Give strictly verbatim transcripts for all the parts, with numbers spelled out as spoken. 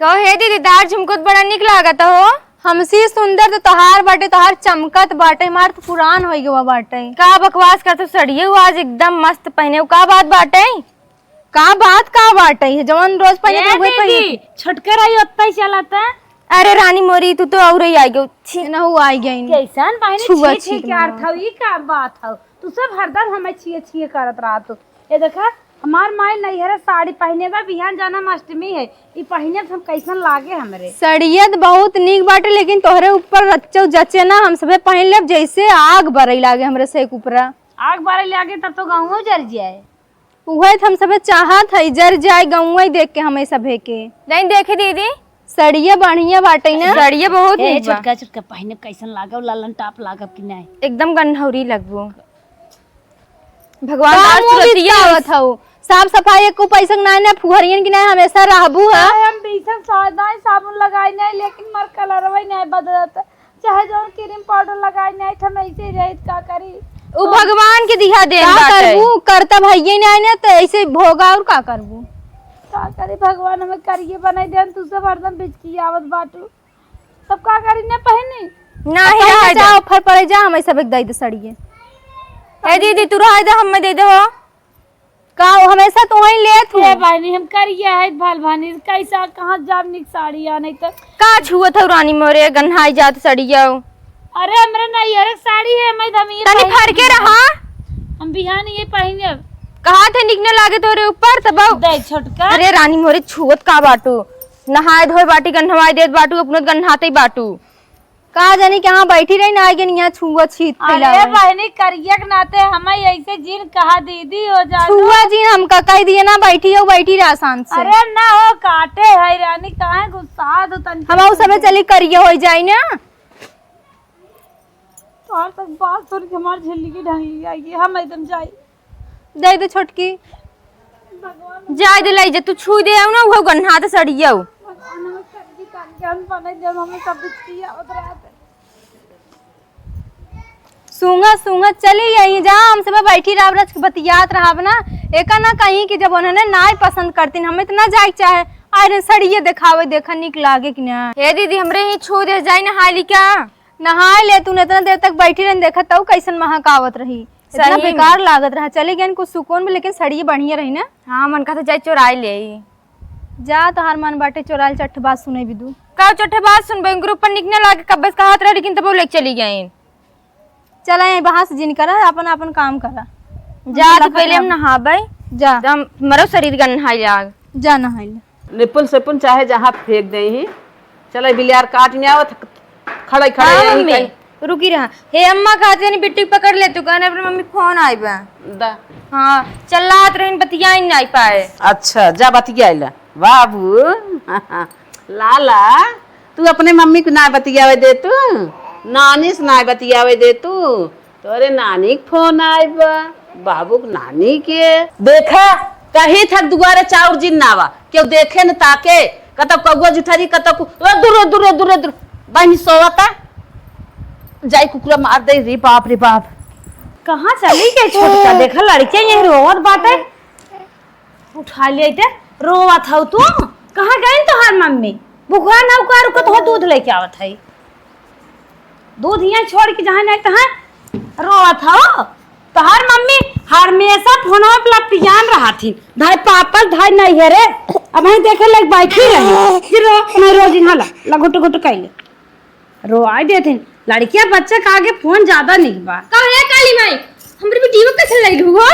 कहो हे दीदी, तोहार झुमको त बड़ा निक लागत हो। हमसे सुंदर त तोहार बाटे, तोहार चमकत बाटे, हमार त पुरान होइ गवा बाटे। का बकवास करत हो, सड़िया आज एकदम मस्त पहने हो, का बात बाटे? का बात का बाटे? जवन रोज पहने ए तो उहे पहने। दीदी, छोटका रही ओत्ता ही चलत है। अरे रानी मोरी, तू तो और ही आ गयो। छी। ना हो आ गई। कैसन बहिनी छुआ छे छे छीत के मारा। अर्थ हौ, ई का बात हौ? तू सब हरदम हमें छिए छिए करत रहत हो। ये देखा, हमार माई नैहरे साड़ी पहने बा, बिहान जन्माष्टमी है, ई पहने त हम कैसन लागे हमरे? सड़िया त बहुत नीक बाटे, लेकिन तोहरे ऊपर रच्चो जचे ना, हम सभे पहन लेब जैसे आग बरई लागे हमरे से ऊपरा। आग बरई लागे तब तो गाँवो जर जाए। उहे त हम सभे चाहत हई, जर जाए गौवा देख के हमें सभे के। नहीं देखे दीदी, सड़िया बढ़िया बाटे ना। सड़िया बहुत ए, नीक बा। छोटका, छोटका पहिने कैसन लागल, ललन टाप लागब कि नहीं? एकदम गन्हौरी लगबू। भगवान का दास मुँह तुरतिये बिचकावत हऊ? साफ सफाई एको पैसा के नाई ना, फुहरियन की नाई हमेशा रहबू है। अरे हम बीसन सादा साबुन लगाई नहीं, लेकिन मर कलरवा ही नहीं बदलत। चाहे जौन क्रीम पाउडर लगाई नहीं, हम ऐसे ही रहित, का करी? उ भगवान के दिहा देन का बाटे। करबू? करता भइये नहीं ना, तो ऐसे भोगा और का करबू? का करी, भगवान हमें करिए बनाई देन, तू सब हरदम बिचकी आवत बाटू। तब का करी, ने पहिनी? नाही, अब पहिने रहे दे। जा, ऑफर पड़े जा, हमें सब एक दई दे सड़िए। ए दीदी, तू रहे दे, हमें दे दे हो। का हो, हमेशा तो वहीं लेत हूँ। ए बहिनी, हम करिया है भाल भानी, कैसा कहाँ जाब निक साड़ी आने तो। का छुअत हौ रानी मोरे, गन्हाई जात सड़िया। अरे, हमरे नैहरे के साड़ी है, मैं हम ये तनी पहन फरके के रहा। हम बिहान ये पहनब। कहा थे निक न लागे तोरे ऊपर, तब दे छोटका। अरे रानी मोरे, छुअत का बाटू? नहाए धोए बाटी, गन्हवाए देत बाटू, अपनो गन्हाते बाटू। का जानी कहाँ बैठी रही ना, आगे यहाँ छुआ छीत अरे फैलावे। बहनी, करिया के नाते हमें ऐसे जिन कहा दीदी हो जानो। छुआ जिन हमका कह दिए ना, बैठी हो, बैठी रहा शांत से। अरे ना हो, काटे है रानी, काहे गुस्सा हो तन। हम आऊ सबे चली करिया हो जाई ना। तोहर तक बात सुन के हमार झिल्ली की ढंग ली आई, हम एकदम जाई। दे दे छोटकी। भगवान जाए दे, लाई जे तू छू दे आऊ ना, उहो गन्हा त सड़ियो। भगवान हमें सब्जी काट के हम बने जब हमें सब बिचकी आवत रहत है। सूंघा सूंघा चली आई जा, हम सब बैठी रहब रच के बतियात रहब ना। एका ना कहीं कि जब उन्होंने नाय पसंद करतीन, हम इतना जाए के चाहे, आए रहे सड़िए देखावे, देखा निक लागे कि ना। हे दीदी, हमरे ही छू दे, जाई नहाई ली क्या? नहाए ले तू, इतना देर तक बैठी रही, देखा तऊ कैसन महक आवत रही, इतना सही में। बेकार लागत रहा। चली गई कुछ सुकून में, लेकिन सड़िए बढ़िया रही ना। हाँ, मन का तो जाए चोराई ले। जा, तोहार मन बाटे चोराइल, चट्ठ बात सुने बिदु। का चट्ठ बात सुनबे, उनकर ऊपर निक ना लागे, कब बस कहत रहे, लेकिन तब वो लेके चली गई। चला, यहीं बहस जिन करा, अपन अपन काम करा। जा, हम तो पहले हम नहाबे। जा। तो हम, मरो शरीर का नहाई लाग। जा नहाई ले। निपुन सिपुन चाहे जहाँ फेंक दे ही। चला, बिलियार काट नहीं आवत, खड़े खड़े हाँ, यहीं मम्मी, कहीं। रुकी रहा। हे अम्मा, कहते नहीं बिट्टी पकड़ ले तू, कहने अपने मम्मी फोन आए बा। दा। हाँ, चल रात रहीन बतिया ही नहीं पाए। अच्छा, जा बतिया ले। बाबू, लाला, तू अपने मम्मी को ना बतियावे दे तू, नानी से ना बतियावे दे तू, तोरे नानी के फोन आए बा, बाबू के नानी के। देखा, कहीं थक दुआरे चाउर जिन ना आवा, केहू देखे न ताके, कतौ कौआ जुठरी, कतौ कु-, ओ, दूर, दूर, दूर, दूर, बहिनी सोवता, जाई कुकुरा मार दे, रे बाप, रे बाप। कहाँ चली गई छोटका? देखा, लड़के यहीं रोवत बाटे। उठा ले ते, रोवत हौ तू? कहाँ गई तोहार मम्मी? बुखार ना उखार रुकत हो, दूध लेके आवत है। दूध यहाँ छोड़ के जहाँ नहीं तहाँ रोवत हौ। तोहार मम्मी हमेशा फोनवा पे लतियान रहत ही। धाय पापस, धाय नैहरे। अब हम देखे लायक बैठी रही। फिर रो, मैं रोज यहाँ ला, ला घुट घुट कैले। रोआई देथिन। लड़किया बच्चा के आगे फोन ज्यादा निक बा। का रे काली माई, हमरे बिटिया कैसे लइलू हो?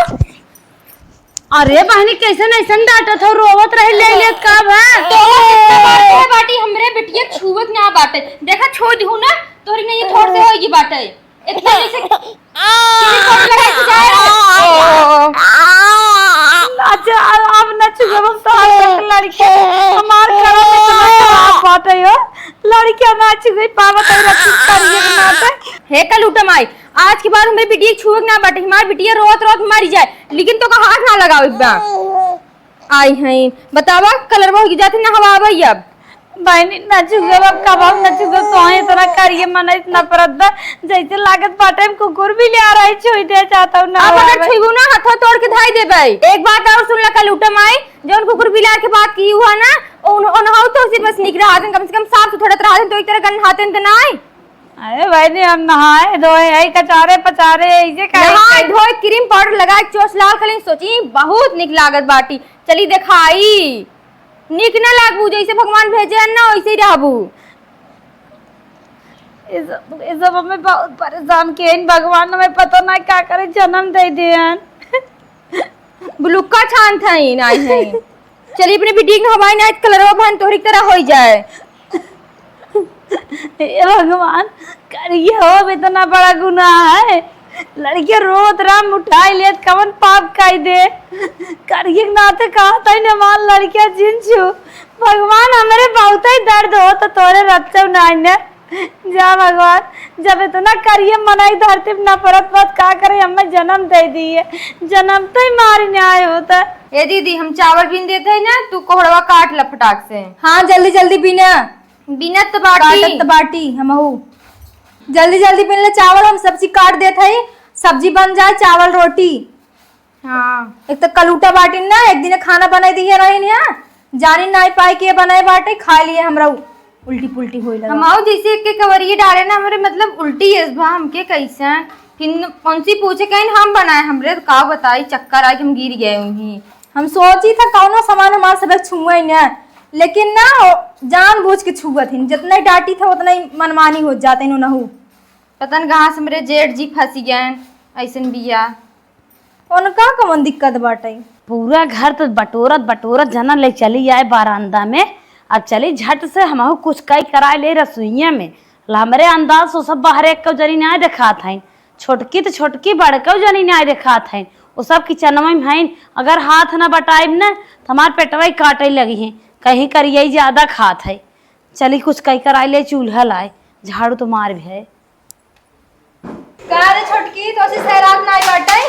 अरे बहिनी, कैसन ऐसन डांटत हो, रोवत रहे, ले लेत का बा? तो वो कितना बात है बाटी, हमरे बिटिया छुअत ना बाटे। देखा, छोड़ दिहू ना, तोरी नहीं थोड़ से होई बाटे। इतना जैसे चूड़ी कोट लगा के जाए। अच्छा, अब, अब न छुअब हम तोहार लड़की। हमार करम इतना खराब बाटे हो। लड़किया ना छुए पावत है, रखी करिए के नाते। हे कलूटा माई, आज के बाद हमरे बिटिया छुए के ना बाटे। हमार बिटिया रोत रोत मरी जाए, लेकिन तोका हाथ ना लगावे के बा। आई हैं, बतावा, कलरवा होई जात है, नहवावा अब। बहिनी, ना छुअब, अब कबहू ना छुअब, तोहे इतना करिए मनई इतना परत बा, जैसे लागत बाटे हम कुकुर भी ले आ रही, छुई दे चाहता हूँ, ना अब अगर होवे। छुईबू ना, हाथवा तोड़ के धाई देबै। एक बात और सुन ला, कलूटा माई, जौन कुकुर बिलार के बात की हुआ ना, उन, उनहु तो से बस निक रहा, कम से कम साफ सुथरा रहा, तो एक तरह गंधाते तो नाई। अरे बहिनी, हम नहाए धोए है, कचारे पचारे, ऐसे काहे नहाए के? धोए, क्रीम पाउडर लगाए, चोच लाल कलिन, सोची बहुत निक लागत बाटी। चली देखाई, निक ना लागबू, जैसे भगवान भेजे हन ना, वैसे ही रहबू। ये सब, ये सब हमें बहुत परेशान किए हैं, भगवान हमें पता ना का करे जन्म दे दिए हैं। बुलुक्का छान था ही, नाई है। चली अपने बिटिया के नहवाई, नाई कलरवा बहन तोहरी तरह होई जाए। हे भगवान, करिए हो, अब इतना बड़ा गुनाह है। लड़के रोत राम उठाई लेत, कवन पाप काई दे। करिए के नाते कहा था ने हमार लड़किया जिन छू। भगवान, हमरे बहुत ही दर्द हो, तो तोरे रच्चो नाई ने। जा भगवान, जब इतना करिए मनई धरती पे नफरत मत का करे, हमें जन्म दे दिए, जन्म तो ही मारी न्याय होता। ए दीदी, हम चावल बीन देते हैं ना, तू कोहड़वा काट ल फटाक से। हाँ, जल्दी जल्दी बीना। बीनत बाटी। काटत बाटी हमहू। जल्दी जल्दी बीन ले चावल, हम सब्जी काट देत हई, सब्जी बन जाए, चावल रोटी। हाँ। एक तो कलूटा बाटिन ना, एक दिन खाना बनाई दिए रहिन है, जानी नाई पाई के बनाए बाटे, खा लिए हमरा उ-, उल्टी पुल्टी होए लगा। हम आओ जैसे एक के कवरिए डाले ना, हमरे मतलब उल्टी एस बा हमके कैसन, फिर उनसे पूछे कहीं हम बनाए, हमरे तो का बताई, चक्कर आके हम गिर गए वहीं। हम सोची था कौनो सामान हमारे सब छुए न, लेकिन ना, जानबूझ के छुअत हिन, जितना ही डांटी था उतना ही मनमानी हो जाते हैं उनहू। पता न कहाँ से हमरे जेठ जी फंसी गए, ऐसन बिया। उनका कौन दिक्कत बाटे? पूरा घर तो बटोरत बटोरत जना ले चली आए बरामदा में। अब चली झट से हमहू कुछ कई कराए ले रसोइया में। ला हमरे अंदाज से सब बाहरे एक जनी नाय देखात हईन। छोटकी तो छोटकी, बड़कऊ जनी नाय देखात हईन। वो सब किचनवा में हईन। अगर हाथ ना बटाइब ना तो हमार पेटवा ही काटे लगी है। कहीं करिए ज्यादा खात है। चली कुछ कई कराए ले, चूल्हा लाए, झाड़ू तो मार भी है। का रे छोटकी, तोसे सैरात नाई बाटै?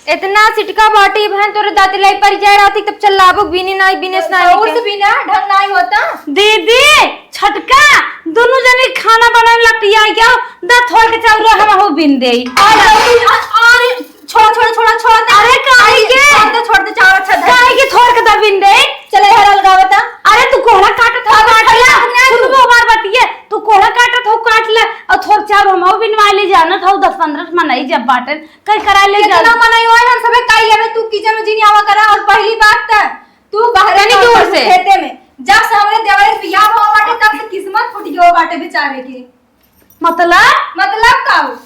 इतना सिटका बाटी बहन, तोरे दाँती लाई परि जाए रहती, तब चल्लाबो बीनी नाई, बीने से नाई शौर के। से बीना, ढंग नाई होता। दीदी, छोटका, दुनू जनी खाना बनावे लपटिया गया, दा थोड़ के चाउर हम हो बीन देई। अरे, अरे, छोड़, छोड़, छोड़, छोड़ दे। अरे, काहे के? छोड़ दे, छोड़ दे, चाउर अच्छा धर। काहे के थोड़ के दा बीन देई? चले हर अलगावता। अरे, तू कोहड़ा काटत हो, काट ले। सुन वो हमार बतिये, तू कोहड़ा काटत हो, काट ले। और थोड़ चाउर हमहू बिनवा ले, जानत हो, दस पन्द्रह मनई जब बाटन, कई कराए ले जा। कितना मनई होए, हम सबे कई लेबे, तू किचन में जिन आवा करा। और पहली बात त, तू बाहरे तनी काम दूर कर से। खेते में। जब से हमरे देवर के बियाह भवा बाटे, तब से किस्मत फूट गयो बाटे बेचारे के। मतलब? मतलब का हो?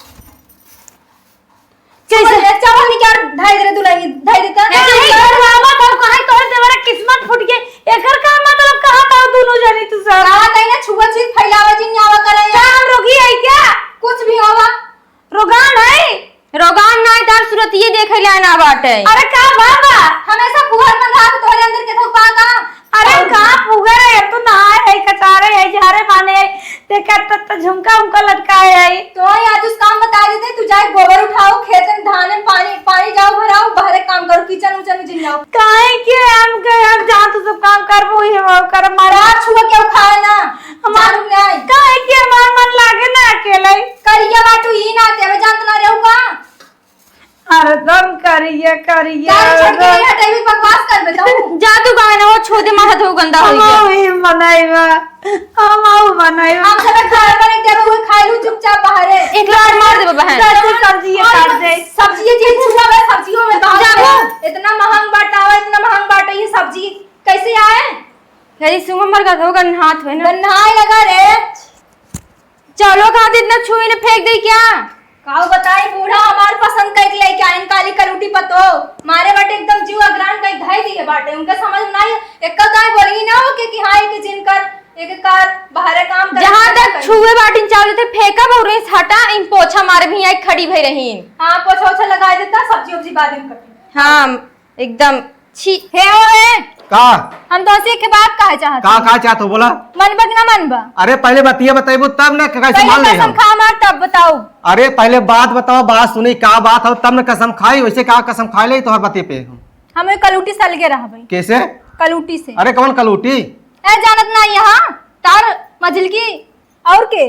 कैसे? चावल, चावल निकाल, ढाई दे रे दुल्हन, ढाई देता। ए, नहीं, घर में आवा, तब कहाँ तोहरे देवरा किस्मत फूट गई? एकर का मतलब कहा था दोनों जनी तू सब? कहा था ना, छुआ छुई फैलावा जिन आवा करे। का हम रोगी है क्या? कुछ भी होवा। रोगान है? रोगान ना है, तार सूरत ये देखे ला ना बाटे। अरे का बाबा? हमेशा फुहर बंधा के तोहरे अंदर के धोखा का? अरे का फुहर है, तू नहाए है, कचारे है, झारे माने है, ते कर तक तो झुमका उमका लटकाए है। तो आज उस काम बता देते, तू जाए गोबर उठाओ, खेत में धान में पानी, पानी जाओ भराओ, बाहरे काम करो, किचन उचन में जिन जाओ। काहे के हम के, हम जहाँ तू सब काम करबो, ही हम करब, मारे। रात छुआ के उखाए ना, हम जानू नहीं। काहे के हमार मन लागे ना अकेले। करिया बाटू ई ना, तेरे जानत ना रहू का? हरदम करिया, करिया, जान छोड़ के हरदम। नहीं हटेबी, बकवास कर बेटा। जा तू गावे ना, वो छोदे माथा धो गंदा हो गया। हम ही बनाइबा, हम आऊ बनाइबा। हम सब घर पर एक जगह हुए खाए लू चुपचाप बाहरे। एक लात मार दे बहन। घर से सब्जी ये और काट दे। सब्जी ये चीज छुआ बे, सब्जियों में बाहर जाबो। इतना महंग बाटा हुआ, इतना महंग बाटा ये सब्जी कैसे आए? यदि सुंगम मर गया तो गन्हात हुए ना। गन्हाए लगा रे। चलो, कहा तो इतना छुई ने फेंक दे क्या? काऊ बताई, बूढ़ा हमार पसंद कइके लेके आइन काली कलूटी पतो। मारे बाटे एकदम जीव अगरान कइ धई दिए बाटे। उनका समझ में नाही, एक दाई बोली ना हो के कि हाँ, एक जिन कर, एक कर, बाहरे काम कर, जहाँ तक छुए बाटिन चावल थे फेंका बहु रेस हटा, इन पोछा मारे भी आई खड़ी भई रही। हाँ, पोछा ओछा लगाए देता, सब्जी उब्जी बाद में कटी। हाँ। एकदम छी। हे ओ, ए। का? हम तोसे एक बात कहे चाहत का, हई। का चाहत हो, बोला? मनबा कि ना मनबा? अरे, पहले बतिया बताइबू, तब ना, का पहले संभाल ले कसम हम। खा मार, तब बताऊ। अरे, पहले बात बताओ, बात सुनी, का बात हो, तब ना कसम खाई, वैसे का कसम खा ले, तोहर बतिये पे हम। हम एक कलूटी से अलगे रहबे। कैसे? कलूटी से। अरे, कौन कलूटी? ए, जानत ना यहाँ, तार मझिलकी, और के?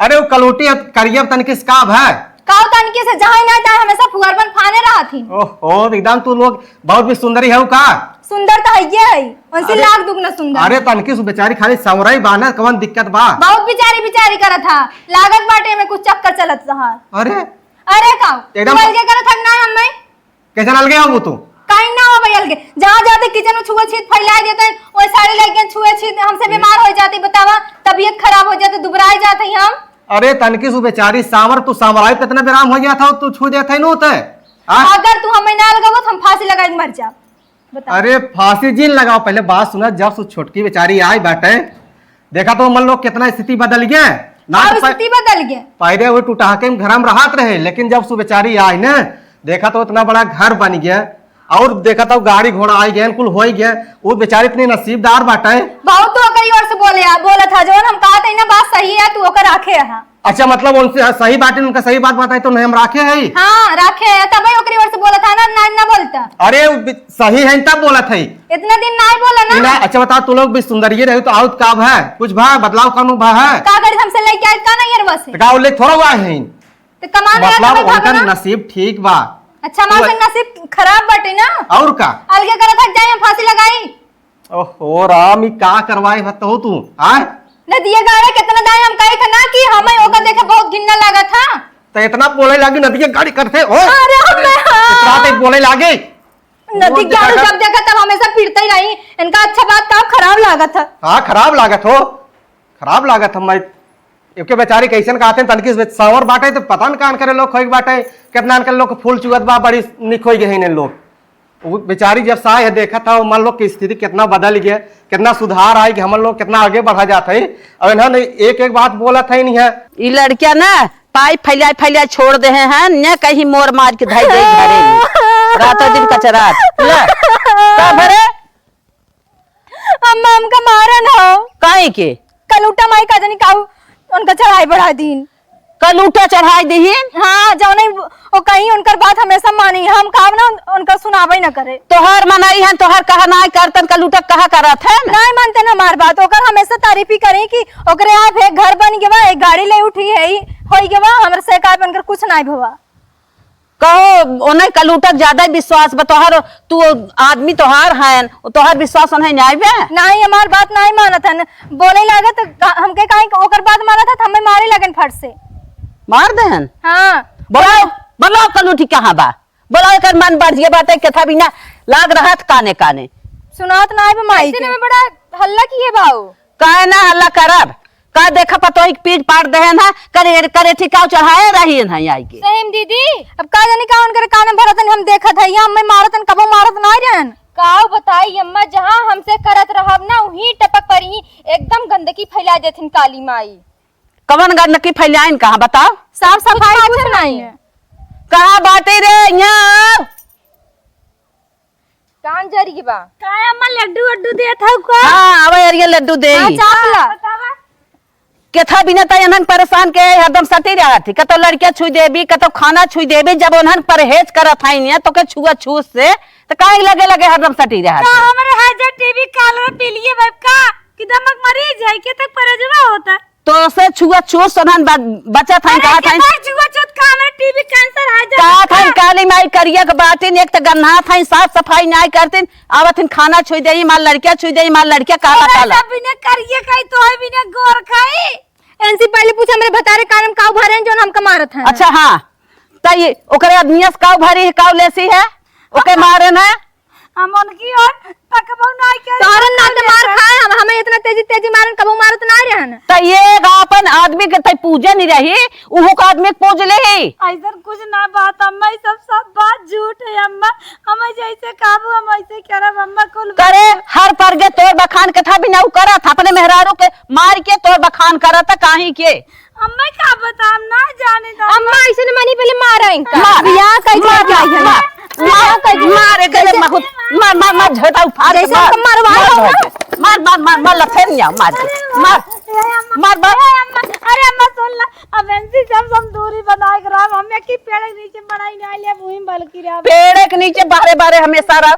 अरे वो कलूटी अब करिया तनकी से का भा? का तनकी से जहाँ ही ना जाए हमेशा फुहरपन फाने रहत ही। ओहो, एकदम तू लोग बहुत भी सुंदरी है का? सुंदर तो हइये है, उनसे अरे, लाख दुगना सुंदर। अरे तनकी से बेचारी खाली संवरई बा ना, कवन दिक्कत बा? बहुत बिचारी बिचारी करत हा, लागत बाटे में कुछ चक्कर चलत रहा। अरे अरे का? एकदम तू अलगे करत हक ना हमें? कैसे अलगे हो तू? काहे ना हो भाई अलगे? जहाँ जाते किचन में छुआछूत फैला देते हैं, वही सारे लड़कियाँ छुआछूत हमसे बीमार हो जाती, बतावा, तबीयत खराब हो जाती, दुबराए जाते हैं हम। अरे तनकी सु बेचारी सांवर, तू सांवराई पे इतना बेराम हो गया था, तू छू देते हैं नू ते? हाँ? अगर तू हमें ना लगावत, हम फांसी लगाई के मर जाब। बता। अरे फांसी जिन लगाओ, पहले बात सुना, जब से छोटकी बेचारी आई बाटे, देखा तो मन लोग कितना स्थिति बदल गया। ना अब तो पह-, स्थिति बदल गया। पहले वो टुटाके में घर में रहत रहे, लेकिन जब से बेचारी आई ना, देखा तो इतना बड़ा घर बन गया, और देखा तो गाड़ी घोड़ा आई गया, कुल हो गया। वो बेचारी इतनी नसीबदार बाटे। बहुत तो ओकरी ओर से बोले आ, बोला था, जवन हम कहा था ना, बात सही है, तू ओकर आखे है। अच्छा, मतलब उनसे सही बात, उनका सही बात बताई तो नहीं हम राखे है? हाँ, राखे है, तब ओकरी ओर से बोला था ना, ना, ना बोलता। अरे, उ बि-, सही है तब बोला था। इतना दिन ना बोला ना। ना, अच्छा बताओ, तू लोग भी सुंदरिये रहे तो आउत का भा? कुछ भा, बदलाव कानू भा है? का करी हमसे लेके आए का ना यार बस? तो का उल्लेख थोड़ा हुआ है? तो कमाल है, मतलब तो उनका भागना। नसीब ठीक बा। अच्छा, हमार तो संग नसीब खराब बाटे ना। और का? अलगे करत हक जाए, हम फांसी लगाई। ओहो राम, ई का करवाए हत हो तू, आय? नदिया गाड़ा कितना दाए हम कही था ना कि हमें ओकर देखे बहुत घिन्ना लागत था। तो इतना बोले लागी नदिया गाड़ी करते हो? अरे हमें हाँ। इतना तो बोले लागे। नदी वो गाड़ा देखा जब देखा तब हमेशा पीटते ही रही। इनका अच्छा बात का खराब लागत था। हाँ, खराब लागत हो, खराब लागत हम। मैं एके बेचारी कैसन कहते हैं, तनकी से सांवर बाटे तो पता न कान करे लोग खोई बाटे, कितना अनकर लोग फूल चुअत बा, बड़ी निक होई गई इन लोग। वो बेचारी जब से आए है, देखा था, वो मन लोग की स्थिति कितना बदल गया, कितना सुधार आए कि हमन लोग कितना आगे बढ़ा जाता है। अब इन्होंने एक एक बात बोला था ही नहीं है। ई लड़किया ना पाइप फैलाए फैलाए छोड़ दे हैं, न कहीं मोर मार के धई दे घरे में। रातों दिन कचरा। ले, का भरे? अम्मा, हमका मारन हो। काहे के? कलूटा माई का जनी काऊ उनका चढ़ाई बढ़ा दीन। कलूटा चढ़ाई दीन? हाँ, जौने वो कहीं उनकर बात हमेशा मानी, हम काम ना उन-, उनकर सुनावे न करे। तोहर मनई हन, तोहर कहा नाय करतन, कलूटा कहा करत हन? नाय मानतन हमार बात, ओकर हमेशा तारीफी करी कि ओकरे आप एक घर बन गवा, एक गाड़ी ले उठी है, होई गवा, हमर से का बनकर कुछ नाय भवा। कहो, ओने कलूटक ज्यादा विश्वास बा तोहार, तू आदमी तोहार हन, तोहार विश्वास ओने नाई बे? नाई, हमार बात नाई मानत हन, बोले लागत, का-, हमके काहे ओकर बात मानत हन, हमें मारे लगन फट से। मार देहन? हाँ। बोलाओ, बोलाओ कलूटी कहाँ बा? बोलाओ, एकर मन बढ़ गया बाटे, कथा बिना लाग रहत काने काने। सुनात नाई बे माई ऐसे के। में बड़ा हल्ला किए बाऊ। काहे ना हल्ला करब? का देखा पतोही के पीट पाट देहन है, करे, करे ठिकाव चढ़ाए रही है आई के। सही में दीदी। अब का जानी का उनकर कान में भरतन हम देखत है, या हमें मारतन, कबो मारत ना रहन। काऊ बताई अम्मा, जहाँ हमसे करत रहब ना, वहीं टपक परी, एकदम गंदगी फैला देथिन काली माई। कवन गंदगी फैलाइन कहाँ बताओ? साफ सफाई कुछ कुछ नहीं नहीं। है। कहाँ बाटे रे यहाँ? कान जरी के बा। काय अम्मा लड्डू वड्डू देत हऊ का? हाँ, आवा यार, ये लड्डू दे। हाँ, चाप ला। बतावा। केथा बिना त एनहन परेशान के हरदम सटी रहत ही। कतो लड़किया छुई देबी, कतो खाना छुई देबी। जब ओनहन परहेज करत हईन या तोके छुआछूत से, त काहे लगे लगे हरदम सटी रहत का ही? हमरे हाथ जा टीवी कालर पी लिए बाप का? कि दमक मरीज है, के तक परहेजवा होता? तोसे छुआछूत से ओनहन ब-, बचत हईन, अरे, कहत हईन। केतना छुआछूत का? हमरे टीवी कैंसर आ जात कहत हईन, का? काली माई करिया के बाटिन, एक त गन्हात हईन, साफ सफाई नाई करतिन, आवत हईन खाना छुई देई, मार लड़किया छुई देई, मार लड़किया काला ओकरे काला। सब बिना करिया कई, तोहे बिना गोर कई। एनसी पहले पूछ, हमरे भतारे कान में काऊ भरे हैं, जोन हमका मारत हैं। अच्छा, हाँ, त ये ओकरे आदमिया से काऊ भरी है, काऊ लेसी है, ओके मारे ना। हम उनकी और तकबो ना के तोहरन ना त मार खाए, हम, हमें इतना तेजी तेजी मारन, कबो मारत ना रहन। त ये एगो अपन आदमी के तई पूजे नहीं रही, उहू का आदमी के पूज ले ही। ऐसन कुछ ना बात अम्मा, ई सब, सब बात झूठ है अम्मा। हम जैसे काबू, हम ऐसे करब अम्मा, कुल बात करे। हर परगे तोर बखान के था बिना उ करत, अपने मेहरारू के मार के तोर बखान करत, काहे के? अम्मा का बताम, ना जाने दो। अम्मा ऐसे न मानी, पहले मारा इनका। मार। बियाह कई मार, मार, मार, मार। बियाह कई मार, एक जगह कैसे? मार, मार, मार, मार, झोटा उफाड़ के जैसे मार। हमको मरवा मार, लो ना। मार, मार, मार, मार, लफेर नहीं आओ, मार दे। अरे अम्मा, मार, मार। अरे अम्मा, अरे अम्मा, सुन ला, अब एनसी से हम दूरी बनाए के रहब, हम एक ही पेड़ के नीचे मड़ाई ना ले, वहीं बल्कि रहब। पेड़ के नीचे बाहरे बाहरे हमेशा रह।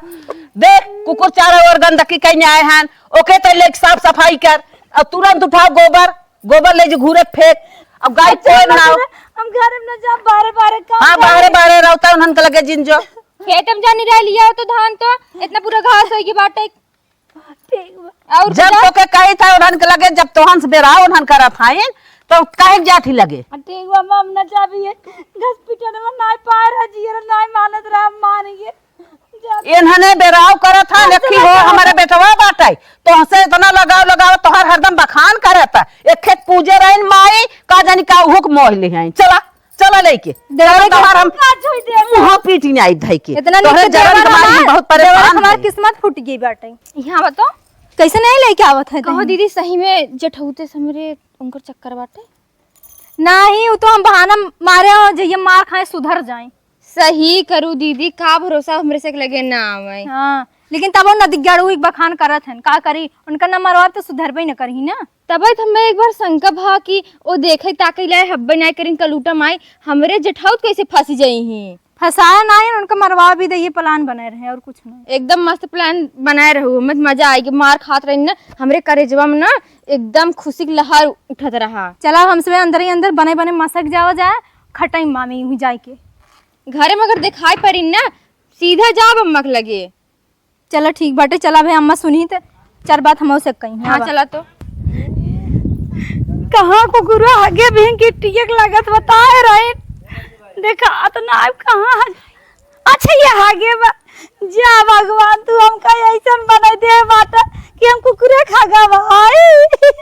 देख, कुकुर चारा और गंदगी कहीं आए हैं, ओके तो लेके साफ सफाई कर। अब तुरंत उठाओ गोबर, गोबर ले जी घूरे फेंक। अब गाय अच्छा, कोई ना हो। हम घर में ना जा, बाहरे बाहरे काम हाँ, करे। बाहरे बाहरे रहता, उन्हन के लगे जिन जो। खेत में जानी रह लिया हो तो धान तो इतना पूरा घास होई के बाटे। ठीक बा। और जब जा। तोके कही था उन्हन के लगे, जब तोहन से बेरा उन्हन करत हईन, तो काहे के जात ही लगे? ठीक बा, हम ना जाबी है। घास पिटन में नाय पाए रह, जियर नाय मानत रह, हम मान गए। जा। इन्हने बेराव करत है, हाँ, देखी चला हो, जा। हमारे बेटवा बाटे, तोहसे इतना लगाव लगाव, तोहर हरदम बखान करत है। एक खेत पूजे रहिन माई, का जानी का उहो के मोह ले हैं। चला, चला लेके। देवरे चला, के तोहर हम का छुई दे? मुँह पीटी नहीं आई धई के। इतना तोहरे नीक जरन देवर के मारे हम हमार, बहुत देवर परेशान हमार हई। किस्मत फूट गई बाटे। यहाँ बताओ। कैसे नहीं लेके आवत है कहो तहीं? दीदी, सही में जेठौते से हमरे उनकर चक्कर बाटे? नाही, उ तो हम बहाना मारे हो, जे ये मार खाए सुधर जाए। सही करू दीदी, का भरोसा हमरे से लगे ना आवे। हाँ, लेकिन तब वो नदी गड़ू एक बखान करत हन, का करी, उनका न मरवाब तो सुधरबे न करही ना। तबे तो हमें एक बार शंका भा कि ओ देखे ताके लाए हब्बे नाय करिन कलूटा माई, हमरे जेठौत कैसे फंसी जाई ही। फंसाया ना है, उनका मरवा भी दे, ये plan बने रहे और कुछ नहीं। एकदम मस्त plan बनाए रहू, मत मजा आएगी। मार खात रही ना, हमरे करेजवा में ना एकदम खुशी के लहर उठत रहा। चला, हम सब अंदर ही अंदर बने बने मसक जाओ जाए, खटाई मामी हुई जाए के। घरे में अगर दिखाई पड़ी ना, सीधा जाब अम्मा के लगे। चला ठीक बाटे, चला भाई अम्मा सुनी त चार बात हमहू से कही। हाँ, हाँ बा। चला तो। कहाँ कुकुरा हगे भी की टियक लागत बताए रहे। देखा अतना अब कहाँ हग-, अच्छा ये हगे बा। जा भगवान तू हमका ऐसन बनाई दे बाटा कि हम कुकुरे खागा भाई।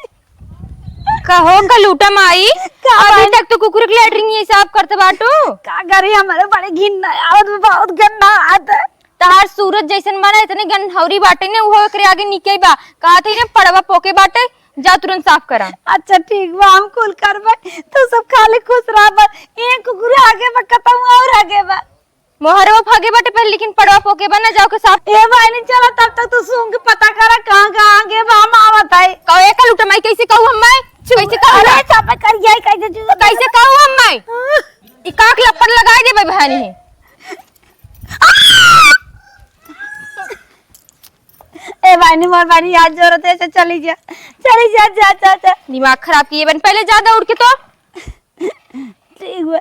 कहो कलूटा माई, का अभी भाई? तक तो कुकुर के लेटरिन ये साफ करते बाटू। का करी, हमारे बड़े घिन आवत बा, बहुत गंदा हाथ है। तहार सूरज जैसन बना, इतने गनहौरी बाटे ने, उहो एकरे आगे निके बा। कहत है ने, पड़वा पोके बाटे, जा तुरंत साफ करा। अच्छा ठीक बा, हम कुल करबे, तू सब खाली खुश रह बस। एक कुकुर आगे बा, कतहूँ और आगे बा। मोहरवा फागे बाटे पहले, लेकिन पड़वा पोके बा ना, जाओ के साफ। ए बहिनी, चला तब तक तू सूंघ के पता करा कहाँ कहाँ आगे बा, हम आवत है। कहो, ए कलूटा माई, कैसे कहू हम माई? चुप। कैसे कहू अरे, हम? सब कर जाए, कैसे चुप? कैसे कहू हम माई? हाँ। ई काक लपड़ लगाए देबे बहनी। ए बहिनी, मोर बहिनी, हाथ जोड़त है, चली जा, चली जा, जा, जा, जा। दिमाग खराब किए बन, पहले जा दौड़ के तो। ठीक बा।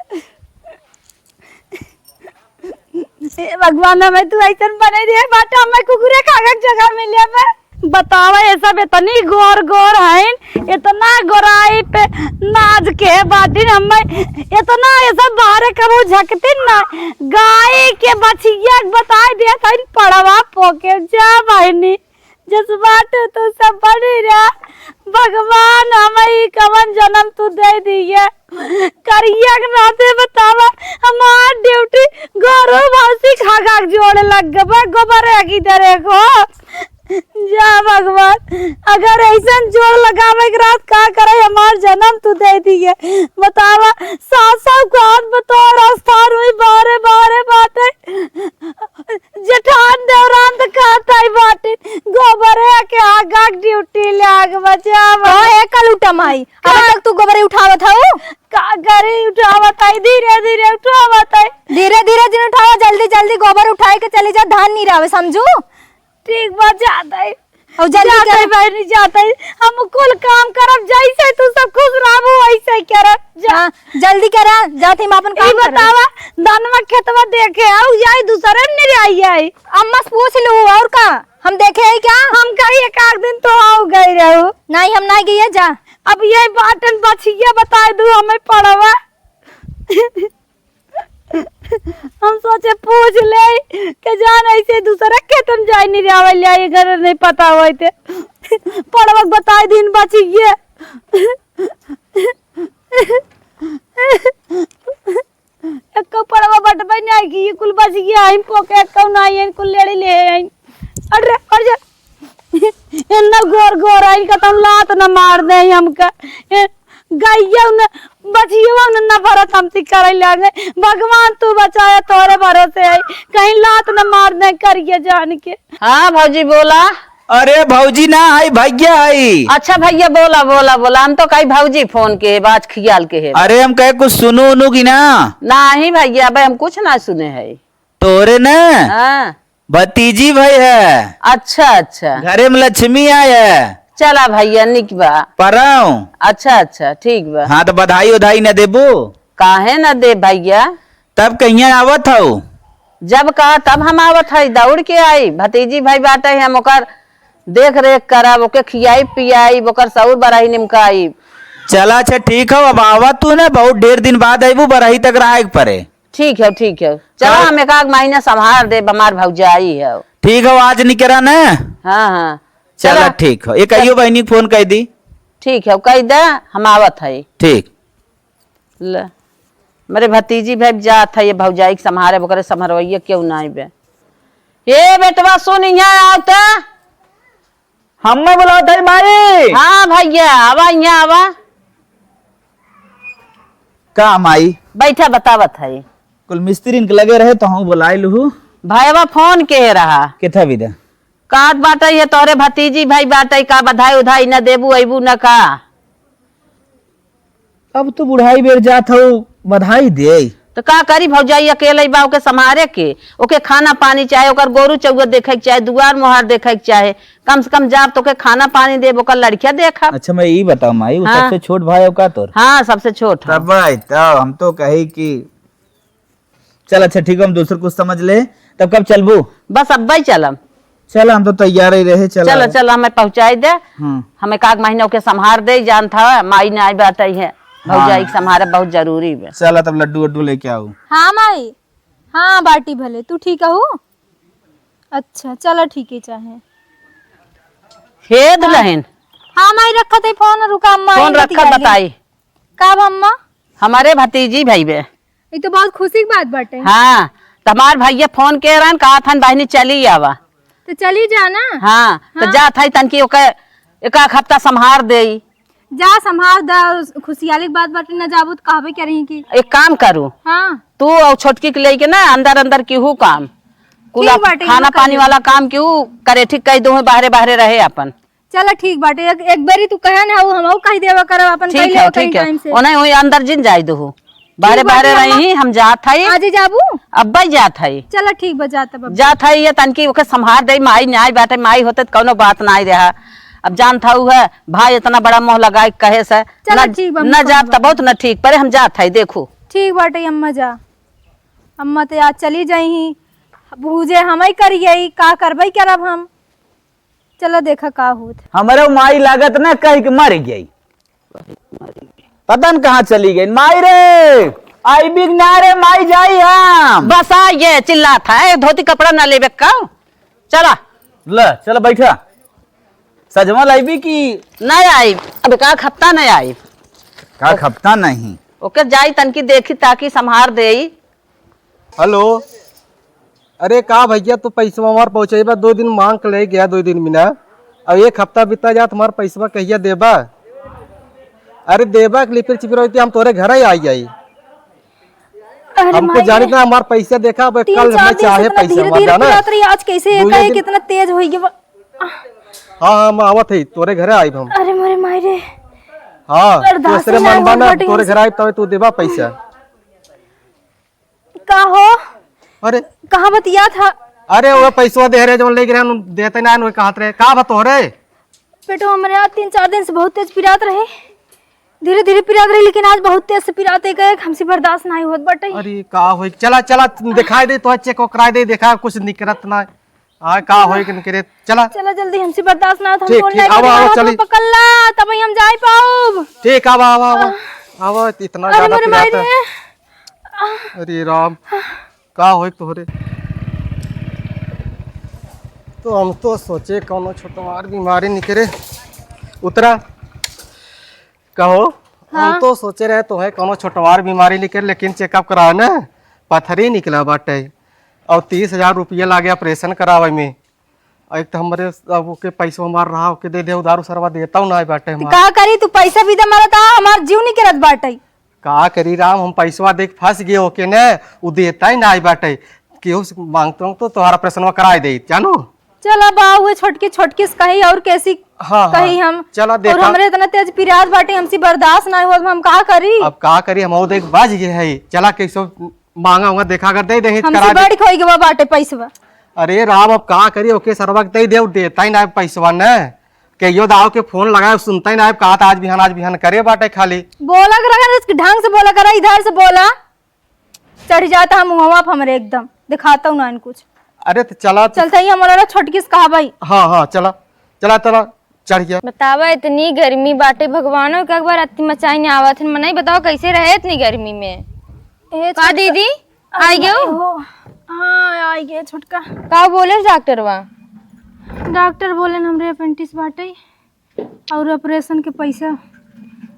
हे भगवान, हमें तू ऐसन बने रहे बाटा, हमें कुकुरे खागक जगह मिले बा। बतावा, ये सब इतनी गोर गोर हईन, इतना गोराई पे नाज के बाटिन, हमें इतना ये सब बाहरे कबो झकतिन ना। गाय के बछिया के बताई देत हईन, पड़वा पोके जा बहिनी। जस बाटे तो सब बनी रहा। भगवान, हमें ई कवन जन्म तू दे दिए। करिया के नाते बतावा, हमार ड्यूटी घरो भौसी खागा के जोड़े लग गबा, गोबर है किधर है गो? जा भगवान, अगर ऐसन जोड़ लगावे के रात का करे, हमार जन्म तू दे दिए। बतावा, सास साहब को हाथ बतौर आस्थान हुई, बारे बारे बाटे। जेठान देवरान त कहत आई बाटे, गोबरे के आगा के ड्यूटी लाग बजा बा। कहो, ए कलूटा माई, अबे का? तक तू गोबरे उठावत हऊ? का करे उठावत आई, धीरे धीरे उठावत आई। धीरे धीरे जिन उठावा, जल्दी जल्दी गोबर उठाए के चली जा, धान निरावे, समझू? ठीक बा, जात आई। और जल्दी जात आई कर। बहिनी, जात आई। हम कुल काम करब, जैसे तू सब खुश रहबू, वैसे ही करब। जा। हाँ, जल्दी करा, जात ही हम आपन ई काम करब। बतावा, धनवा खेतवा देखे आऊ, जाई दूसरे में नहीं आई आई। अम्मा से पूछ लू, और का? हम देखे है क्या? हम कही एक आध दिन तो आओ गई रहू। नहीं, हम नहीं गई है, जा। अब ये बाटन बछिया बताई दू हमें पड़वा। हम सोचे पूछ ले के जान ऐसे दूसरा खेत में जाए नहीं रहे ले, ये घर नहीं पता होते। पड़वक बताई दिन बचिए। एक्को पड़वा बटबै नहीं कि ये कुल बचिए, हम पोके एक्को नहीं, ये कुल लेड़ी ले हैं। अरे, अरे, एन्ना गोर गोर आइन कतन लात न मार दे हमका। ए, गइया न, बछिया न, न भरत हमती करे लागे। भगवान तू बचाया, तोरे भरोसे है, कहीं लात न मार दे करिए जान के। हाँ भौजी बोला। अरे भौजी ना है, भैया है। अच्छा भैया बोला, बोला, बोला। हम तो कही भौजी फोन के है, बाज खियाल के है। अरे हम कहे कुछ सुनू उनू की ना? नहीं भैया, अबे हम कुछ ना सुने है। तोरे न हाँ। भतीजी भई है। अच्छा, अच्छा। घरे में लक्ष्मी आय है। चला भइया, निक बा। परौं। अच्छा, अच्छा, ठीक बा। हाँ, त बधाई उधाई न देबू? काहे न दे भइया? तब कहिया आवत हऊ? जब कहा तब हम आवत हई, दौड़ के आई। भतीजी भाई बाटे, हम ओकर देख रेख करब, ओके खियाई पियाई, ओकर सौर बरही निमकाई। चला, अच्छा, ठीक हौ, अब आवा तू ना, बहुत ढेर दिन बाद अइबू, बरही तक रहे के परे। ठीक है, ठीक है, चला, हाँ। हम एक आध महीना संभार देब, हमार भौजाई है। ठीक हौ, आज निकरा ना। हाँ, हाँ। चला, चला। ठीक हौ, एक चल। अइयो बहिनी के फोन कइ दी। ठीक है, कइ दे, हम आवत है। ठीक। ले, मेरे भतीजी भाई जात है, ये भौजाई के संभारे, ओकरे संभरवैया केहू नाई बे। ए बेटवा, सुन, इहाँ आव त। हम्मे बुलावत है माई। हाँ भइया, आवा, इहाँ आवा। का माई? बैठा, बतावत है। कुल मिस्त्रिन के लगे रहे तो हम बुलाए लुहू। भाईवा फोन के रहा। केथा विदा? कहत बाटे, ये तोहरे भतीजी भाई बाटे, का बधाई उधाई न देबू, अइबू न का? अब तो बुढ़ाई बेर जात हौ, बधाई दे। तो का करी भौजाई, अकेले बा, ओके संभारे के, ओके खाना पानी चाहे, ओकर गोरू चौगत देखे के चाहे, दुआर मोहार देखे के चाहे, कम से कम जाब तो ओके खाना पानी देब, ओकर लड़किया देखब। अच्छा, मैं ई बताओ माई, वो हाँ। सबसे छोट भाई हौ का तोर? हाँ, सबसे छोट है। तब आई, तब हम तो कही कि चल, अच्छा, ठीक है, हम दूसर कुछ समझ ले। तब कब चलबू? बस अब्बे ही चलम। चल, हम तो तैयार ही रहे, चल चल, आवा। चल, हमें पहुँचाई दे। हम्म। हमें काग महीना ओके संभार दे, जानत है, माई नाई बाटे है। हाँ। भौजाई के संभारे बहुत जरूरी बा। चल, तब लड्डू वड्डू लेके आऊ। हाँ, माई। हाँ, बाटी भले। तू ठीक हऊ? अच्छा, चल, ठीक ही चाहे। हे हाँ। दुल्हन। हाँ, माई, रखत है फोन, रुका, अम्मा फोन आई रखत बतिया ले। बताई। का बा, अम्मा? हमारे भतीजी भाई बे। ई तो बहुत खुशी की बात बाटे। हाँ, त हमार भइया फोन के रहन, कहत हन, "बहिनी, चली आवा।" तो चली जा ना। हाँ, त हाँ। जात हई तनकी ओके एक आध हफ्ता संभार देई। जा संभार दा, खुशियाली की बात बाटे, ना जाबू त कहबे करिहीं कि एक काम करू। हाँ। तू अउ छोटकी के लेके ना अंदर अंदर केहू काम, कुल ठीक बाटे, खाना इहो कर पानी लेबे। वाला काम केहू करे, ठीक कहि दो, बाहरे बाहरे रहे अपन। चला ठीक बाटे, एक, एक बेरी तू कहे ना, हमहू कहि देवा करब, अपन ठीक कहि है, लेवा कहीं ठीक है। टाइम से। ओने ओही अंदर जिन जाए दहू, बाहरे ठीक बाटे, बाहरे अम्मा। रही, हम जात हई। आजे जाबू? अब्बे जात हई। चला ठीक बा, जात अब। जात हई, ये तनकी ओके संभार दे, माई नाई बाटे, माई होते त कौनो बात नाई रहा। अब जानत हऊ है, भाई इतना बड़ा मुँह लगाए कहे से, चला न, ठीक बा, न हम जाब त समझ बहुत न ठीक, परे हम जात हई, देखू। ठीक बाटे अम्मा, जा। अम्मा तो आज चली जाई ही, बूझे हम ही करिए, का करबे करब हम। चला देखा का होत। हमरे माई लागत ना कहि के मर गई। पता न कहाँ चली गई। माई रे, आइबी कि ना रे, माई जाई हम। बस आ ये चिल्लात है, धोती कपड़ा ना लेबे का? चला। ले, चला बैठा। सजवा लाइबी कि? नहीं आई, अब का हफ्ता नहीं आई। का हफ्ता नहीं? ओके जाई तनकी देखी ताकि संभार देई। हेलो, अरे का भइया, तू पैसवा हमार पहुँचइबा, दो दिन माँग के ले गया, दो दिन में ना, अब एक हफ्ता बीता जात, हमार पैसवा कहिया देबा? अरे देबा के लिपिर चिपिर होती, हम तोरे घरे आई जाई। अरे हमको माई जाने रे। ना, हमार पैसा देखा, अब तीन कल चार हमें दिन से चाहे इतना पैसा धीरे हमार धीरे जाना। पिरात रही, आज कैसे दो एकाएक दिन इतना तेज होइ गया? हाँ, हाँ, हम आवत है, तोरे घरे आइब हम। अरे मोरे माई रे। हाँ, बर्दाश्त दूसरे ना मन बा होत ना, बाटे तोरे हमसे। घरे आइब तबे तू देबा पैसा। का हो? अरे। कहाँ बतिया था? अरे, वो पैसवा दे रहे, जौन लेके रहे, देते ना, वो कहत रहे, का बा तोहरे? पेटवा हमरे आज तीन चार दिन से बहुत तेज पिरात रहे, धीरे धीरे पिरात रहे, लेकिन आज बहुत तेज से पिरात है, कहे हमसे बर्दाश्त नहीं होत बाटे। अरे, का होई? चला, चला, दिखाई दे, तो चेक कराई दे, देखा कुछ निकरत ना। हाँ, का होई कि निकरे? चला। चला जल्दी, हमसे बर्दाश्त ना होत, हम ठीक, कौन ठीक, लेके आवा, आवा, हाथ में चली। पकड़ ला, तब ही हम जाई पाउब। ठीक, आवा, आवा, आवा। आह। आवा, इतना अरे ज्यादा मोरे माई पिरात है। रे। अरे राम, का होई तोहरे? तो हम तो सोचे कौनो छोटवार बीमारी निकरे। उतरा। कहो, हम हाँ। तो सोचे रहे तोहे कौनो छोटवार बीमारी निकरे, लेकिन चेकअप करावे ना, पथरी निकला बाटे। और तीस हजार रुपया लागे ऑपरेशन करावे में। एक तो हमरे अब ओके पैसवा हमार रहा, ओके दे दे, उधार सरवा देता हूँ ना बाटे तो हमार। का करी, तू पैसा भी दे मारा था, हमार जीव निकरत बाटे। का करी राम, हम पैसवा देख फंस गए ओके ने, उ देता ही ना बाटे। केहू से मांगता हूँ तो तोहार ऑपरेशनवा कराई दे, जानो? चला बा, उहे छोटकी, छोटकी से कही और कैसी हाँ, हाँ। कही हम? चला और देखा। हमरे इतना तेज पिरात बाटे, हमसे बर्दाश्त ना होत, हम का करी? अब का करी, हम और देख बच गए है। चला कैसो मांगा हुआ देखा कर दे दे, हमसे करा दे। बड़ खोई गवा बाटे पैसवा। अरे राम, अब का करी, ओके सरवा के दे दे, उ देता ही ना पैसवा ने। कहियो दाव के फोन लगाए, सुनता ही ना, कहा था आज बिहान, आज बिहान करे बाटे खाली। बोला करा, ढंग से बोला करा, इधर से बोला। चढ़ जाता है मुहवा पे हमरे एकदम, दिखाता हूँ ना कुछ। अरे तो चला तो। चलता ही हमारा छोटकी से कहा भाई। हाँ, हाँ, चला, चला, चला, चढ़ गया। बतावा, इतनी गर्मी बाटे, भगवानो के एक बार अति मचाई ने आवत हन, मनई बताओ कैसे रहे इतनी गर्मी में। ए का छोटका, दीदी, आई गयो? हो, हाँ, आई गए छोटका। का बोले डॉक्टरवा? डॉक्टर बोले हमरे अपेंडिक्स बाटे। और ऑपरेशन के पैसा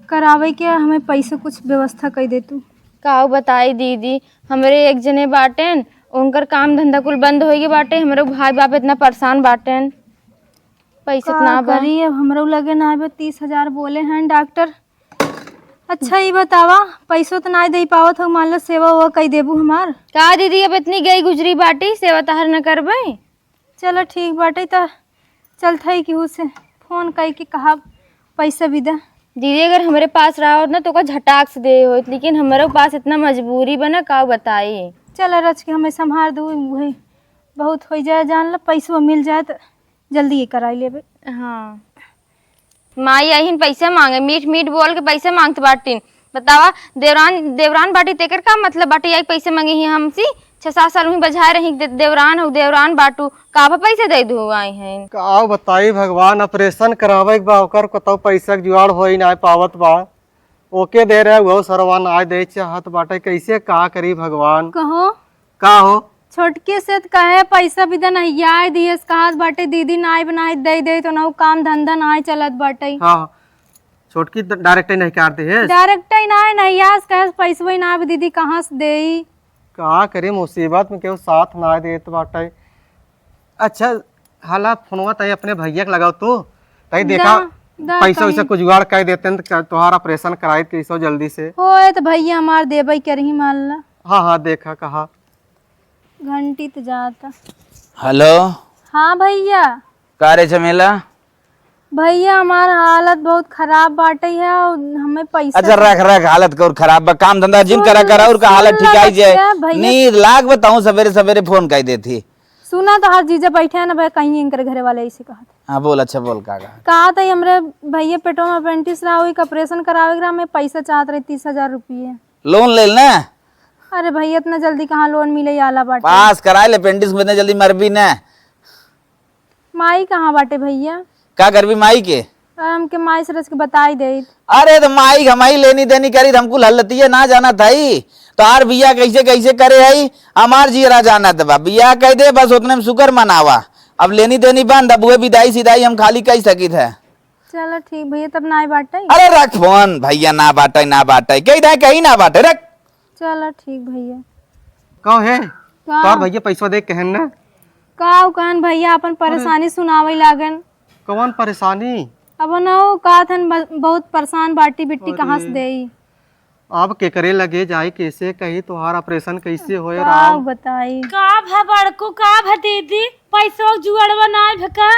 करावे के हमें पैसा कुछ व्यवस्था कर दे तू। का बताई दीदी, हमरे एक जने बाटेन, उनकर काम धंधा कुल बंद हो गए बाटे, हमरे भाई बाप इतना परेशान बाटेन, पैसा का इतना बा। करी, अब हमरो लगे ना आवे, तीस हजार बोले हैं डॉक्टर। अच्छा, ये बतावा, पैसो तो ना दे पावत हो, मान लो सेवा वो कर देबू हमार। का दीदी, अब इतनी गई गुजरी बाटी, सेवा तहर न करबे? चलो ठीक बाटे, त चलत हई केहू से फोन कई के कहा पैसा भी दे। दीदी, अगर हमरे पास रहा होत ना, तो ओका झटाक से दे होत, लेकिन हमरे पास इतना मजबूरी बा ना, का बताई। चल रच के हमें संभार दू, वही बहुत हो जाए, जान ला पैसवा मिल जाए तो जल्दी ही कराई लेबे। हाँ, माई आइहिन पैसा मांगे, मीठ मीठ बोल के पैसा मांगत बाटिन। बतावा, देवरान, देवरान बाटी, तेकर का मतलब बाटे, आई पैसे मांगे ही हमसे? छह सात साल वहीं बजाए रही, दे-, देवरान हो, देवरान बाटू, का भा पैसे दे दू आई हैं? का बताई भगवान, ऑपरेशन करावे के बा, ओकर कतौ पैसा के जुगाड़ होई ना पावत बा। ओके दे रहे, वो सरवा ना दे चाहत बाटे, कैसे का करी भगवान? कहो। का हो? छोटके से त कहे पैसा भी दे, नहिया दिए, कहा बाटे दीदी नाई बनाई दे दे, तो ना काम धंधा नाई चलत बाटे। हाँ, हाँ। छोटकी त डायरेक्ट ही नहीं काट दे है। डायरेक्ट ही नाई, नहिया से कहे पैसवा ही ना, अब दीदी कहाँ से देई? का करे, मुसीबत में केहू साथ ना देत बाटे। अच्छा, हाला फोनवा तई अपने भैया के लगाओ तू, तई देखा दा, दा पैसा वैसा कहीं। कुछ जुगाड़ कर देते हैं तो तोहार ऑपरेशन कराई कैसो जल्दी से। होए तो भैया हमार देबई करही मान ला। हाँ, हाँ, देखा कहा। घंटी तो जाता। हेलो। हाँ भैया। का रे झमेला? भैया, हमार हालत बहुत खराब बाटे है और हमें पैसा अच्छा, रख, रख, हालत के और खराब बा। काम धंधा जिन सुन, करा, करा और का हालत सुन ठिकाई जाए। भैया। नींद लाग बताऊं, सवेरे, सवेरे फोन कर देती। सुना तो, हर जीजा बैठे हैं ना भैया, कहीं इनकर घरे वाले ऐसे कहत। हाँ, बोल, अच्छा, बोल, का कहा? कहा था, हमरे भैया पेटों में अपेंडिक्स रहा, वही का ऑपरेशन करावे के रहा, हमें पैसा चाहत रहे, तीस हजार रुपये। लोन ले लेना। अरे भैया, इतना जल्दी कहाँ लोन मिले, आला बाटे। पास कराए ले, अपेंडिक्स में इतने जल्दी मरबी ना। माई कहाँ बाटे भैया? का करबी माई के? अरे हमके माई से रच के बताई देइत। अरे तो माई के, माई लेनी देनी करी, हमको हल्लतिये ना जानत हई। तोहार बियाह कैसे कैसे करे हई, हमार जियरा जानत बा। बियाह कह दे, बस उतने में शुक्र मनावा। अब लेनी देनी बंद, अब उहे विदाई सिदाई हम खाली कह सकित है। चलो ठीक भैया, तब ना बाटे। अरे रख फोन, भैया ना बाटे, ना बाटे, कही दे कहीं ना बाटे, रख। चलो ठीक भैया। कहो है, का? तोर भैया पैसवा दे कहन ना। का उ कहन भैया, अपन अरे। परेशानी सुनावे लागन। कौन परेशानी? अब ना उ कहत हन, ब-, बहुत परेशान बाटी बिट्टी, अरे। कहाँ से देई? अब केकरे लगे जाई, कैसे कही, तोहार ऑपरेशन कैसे होए, का राम? बताई? का भा बड़कू, का भा दीदी, पैसवा जुगड़वा ना भा का?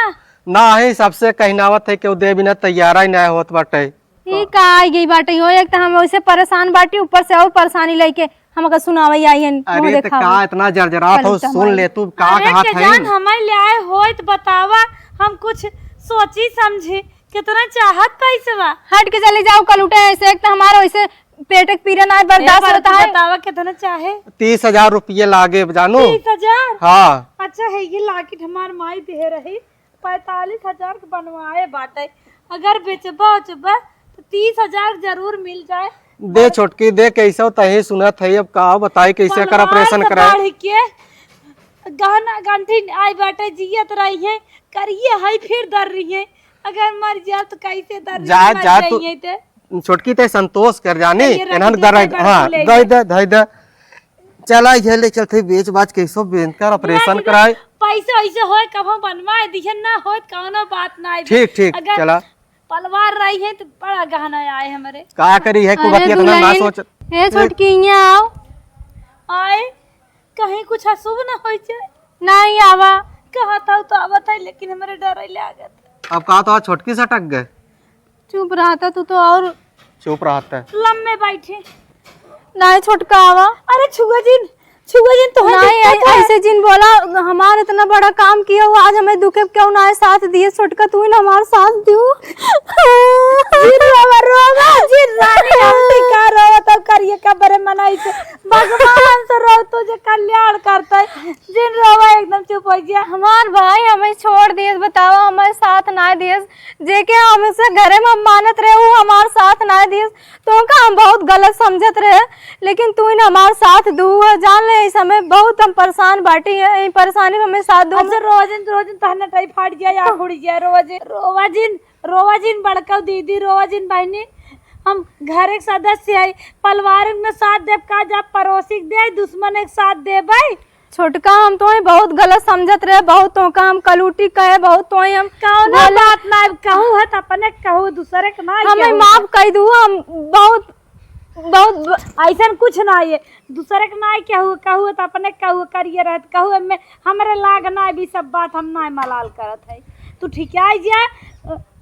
ना है, सबसे कहनावत है, केहू दे बिना तैयारा ही ना होत बाटे। ई का आई गई बाटे हो, एक तो हम वैसे परेशान बाटी, ऊपर से और परेशानी लेके हमका सुनावे आई हन, मुंह अरे तो देखावे। का इतना जरजरात हो, कलुटा सुन माई। ले तू का अरे कहत के है। जान हमें ले आए होइत बतावा, हम कुछ सोची समझी, कितना चाहत पैसवा। हट के चली जाओ कलुटा, ऐसे एक तो हमारा वैसे पेट के पीरा ना ए बर्दाश्त बड़कू होता है। बतावा कितना चाहे? तीस हजार रुपये लागे जानू। तीस हजार? हाँ। अच्छा है, ये लाकिट हमार माई दे रही। पैंतालीस हजार के बनवाए बाटे, अगर बेचबा उचबा तो तीस हजार जरूर मिल जाए। दे छोटकी दे, कैसे तही सुनत है, अब का बताई कैसे कर पलवार ऑपरेशन से कराए। बढ़ के गहना गंठी आई बाटे, जियत रही है, करिए है फिर दर रही है, अगर मर जाए तो कैसे दर रही है, जा, मर जा तू, जाइए ते। छोटकी ते संतोष कर जानी, ये रख एनहन दे, दर रही, बड़कू हाँ, ले दे ले। दे, दे दे। चला, ये ले चलते बेच बाच के सब बेंकर ऑपरेशन कराए। पैसे वैसे होए, कभो बनवाए दिहन ना होए, कौनो बात ना आए। ठीक, ठीक, अगर चला। पलवार रही है तो बड़ा गहना आए हमरे। का करी है, अरे कुबतिया इतना ना दुल्हन, सोच। ए छोटकी, इहाँ आओ। आए, कहीं कुछ अशुभ ना होई जाए। नहीं आवा। कहा था तो आवत है, लेकिन हमरे डर लागत। अब का तो आज छोटकी सटक गए। चुप रहता तू तो और। चुप रहता। लम्बे बैठे। नाहीं छोटका आवा। अरे छुआ जिन, छुआ जिन तो नहीं, ऐ-, ऐसे जिन बोला, हमार इतना बड़ा काम किया हुआ, आज हमें दुखे क्यों ना है साथ दिए, छोटका तू ही ना हमार साथ दियो। जिन रोवा, रोवा, जिन रानी हम टिका रोवा, तब करिए कब्बरे मनाई से। भगवान से रो, तुझे कल्याण करता है। जिन रोवा, एकदम चुप हो गया। हमार भाई हमें छोड़ दिए, बताओ, हमें साथ ना दिए, जेके हमसे घरे में मानत रहे, वो हमार साथ ना दिए, तो का हम बहुत गलत समझत रहे, लेकिन तू ही ना हमार साथ दू है। जान ले, इस समय बहुत हम परेशान बाटी है, ई परेशानी में हमें साथ दू। अच्छा, रोवा जिन, रोवा जिन, तहने टाई फाट गया या उड़ गया, रोवा जिन, रोवा जिन, रोवा जिन बड़का दीदी, रोवा जिन बहनी, हम घर एक सदस्य है, परिवार में साथ देब का, जब पड़ोसी के दे, दुश्मन एक साथ देबै। छोटका, हम तोहे बहुत गलत समझत रहे, बहुत तोहका हम कलूटी कहे, बहुत तोहे हम कौनो बोले। बात ना, कहू है त अपने कहू, दूसरे के ना हमें कहू। माफ कर दू, हम बहुत, बहुत ब- ऐसन कुछ ना है, दूसरे के ना कहू, कहू है त अपने कहू करिए रहत, कहू एमे हमरे लाग ना, अभी सब बात हम ना मलाल करत है। तू ठीक आई जा,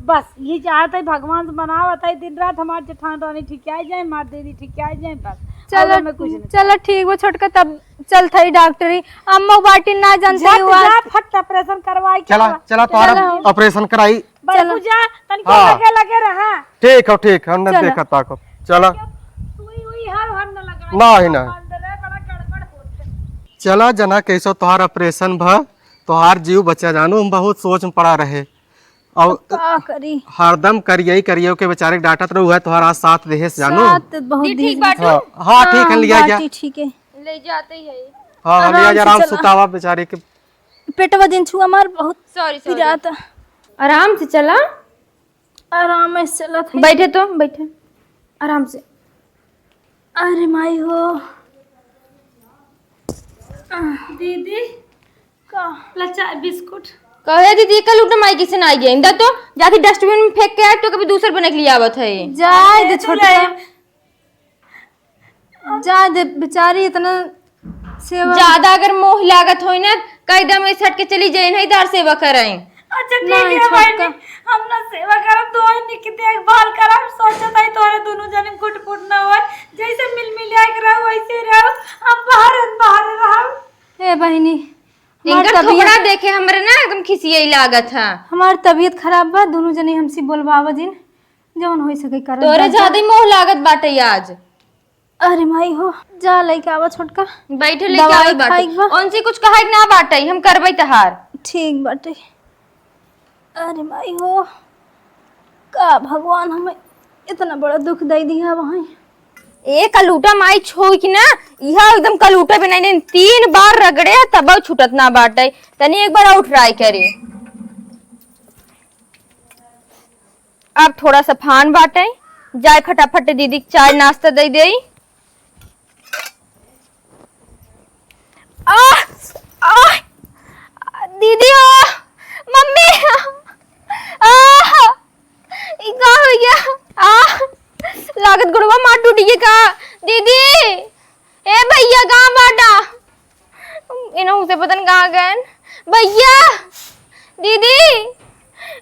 बस यही चाहत है, भगवान से मनावत है, दिन रात हमार जेठान रानी ठीक आई जाए, हमार दीदी ठीक आई जाए, बस। चलो, और हमें कुछ नहीं। चलो ठीक बा छोटका, तब चलत हई डॉक्टरी। अम्मा बाटी ना जानते जब हुआ। जा फट ऑपरेशन करवाई के चला, बा। चला, तोहरा चलो। ऑपरेशन कराई। बड़कू चलो। जा, तनिको हाँ। लगे लगे रहा। ठीक हो, ठीक, हम न चलो। देखत ताको। चला। सुई उई हर हर न लगाई। नहीं, नहीं। बड़ा गड़बड़ होत है। चला जना, कैसो तोहार ऑपरेशन भा, तोहार जीव बचा जानू, हम बहुत सोच में पड़ा रहे। और का करी? हरदम करियई, करियई के बेचारे के डांटत रहू है, तोहरा साथ देहे से जानू। साथ बहुत दी ठीक दीदी। बाटू? हाँ, हाँ, ठीक है, हाँ, लिया जा। बाटी ठीक है। ले जाते ही है। हाँ, हाँ, लिया आराम जा, से आराम से चला। सुतावा बेचारे के। पेटवा दिन छुआ मार बहुत सॉरी, सॉरी। पिराता। आराम से चला। आराम से चलत है। बैठे तो, बैठे। आराम से। अरे माई हो। दीदी, का? ला चाय बिस्कुट। कहे दीदी, कल उठे माई किसे ना आई गई। इंदा तो जाती डस्टबिन में फेंक के आए तो कभी दूसर बने के लिए आवत है। जाए दे अरे तो छोटका। ले। जाए दे बेचारी इतना सेवा। ज्यादा अगर मोह लागत होई ना, कह दे मैं सट के चली जाए, नहीं दार सेवा कराई। अच्छा ठीक नहीं, है छोटका। बहनी, हम ना सेवा करब, तो वही निक देखभाल करब, सोचत है तोहरे दोनों जने कुट पुट ना होए, जैसे मिल मिलिया के रहो वैसे ही रहो, हम बाहर बाहर रहब। ए बहिनी, हमार इनकर तबीयत थोबड़ा देखे हमरे ना एकदम खिसियाई लागत है। हमार तबीयत खराब बा, दोनों जने हमसे बोलबावा जिन, जवन होई सके करब। तोरे जा, जा। ज्यादा ही मोह लागत बाटे आज। अरे माई हो, जा लइके आवा छोटका। बैठे लइके दवाई आवत बाटे। खाइक बा। उनसे कुछ कहे के ना बाटे, हम करबै तहार। ठीक बाटे। अरे माई हो, का भगवान हमें इतना बड़ा दुख दे दिया वहीं। ए कलूटा माई छोई की ना, यह एकदम कलूटा बनाई ने तीन बार रगड़े तब छूटत ना बाटे। तनी एक बार और ट्राई करे। अब थोड़ा सा फान बाटे, जाए फटाफट दीदी के चाय नाश्ता दे देई। आह! आह! दीदी हो! मम्मी! आह! ई का हो गया? आह! लागत गोड़वा मार टूट गया का? दीदी! ए भैया, कहाँ बाटा? इनहू से पता न कहाँ गएन। भैया, दीदी,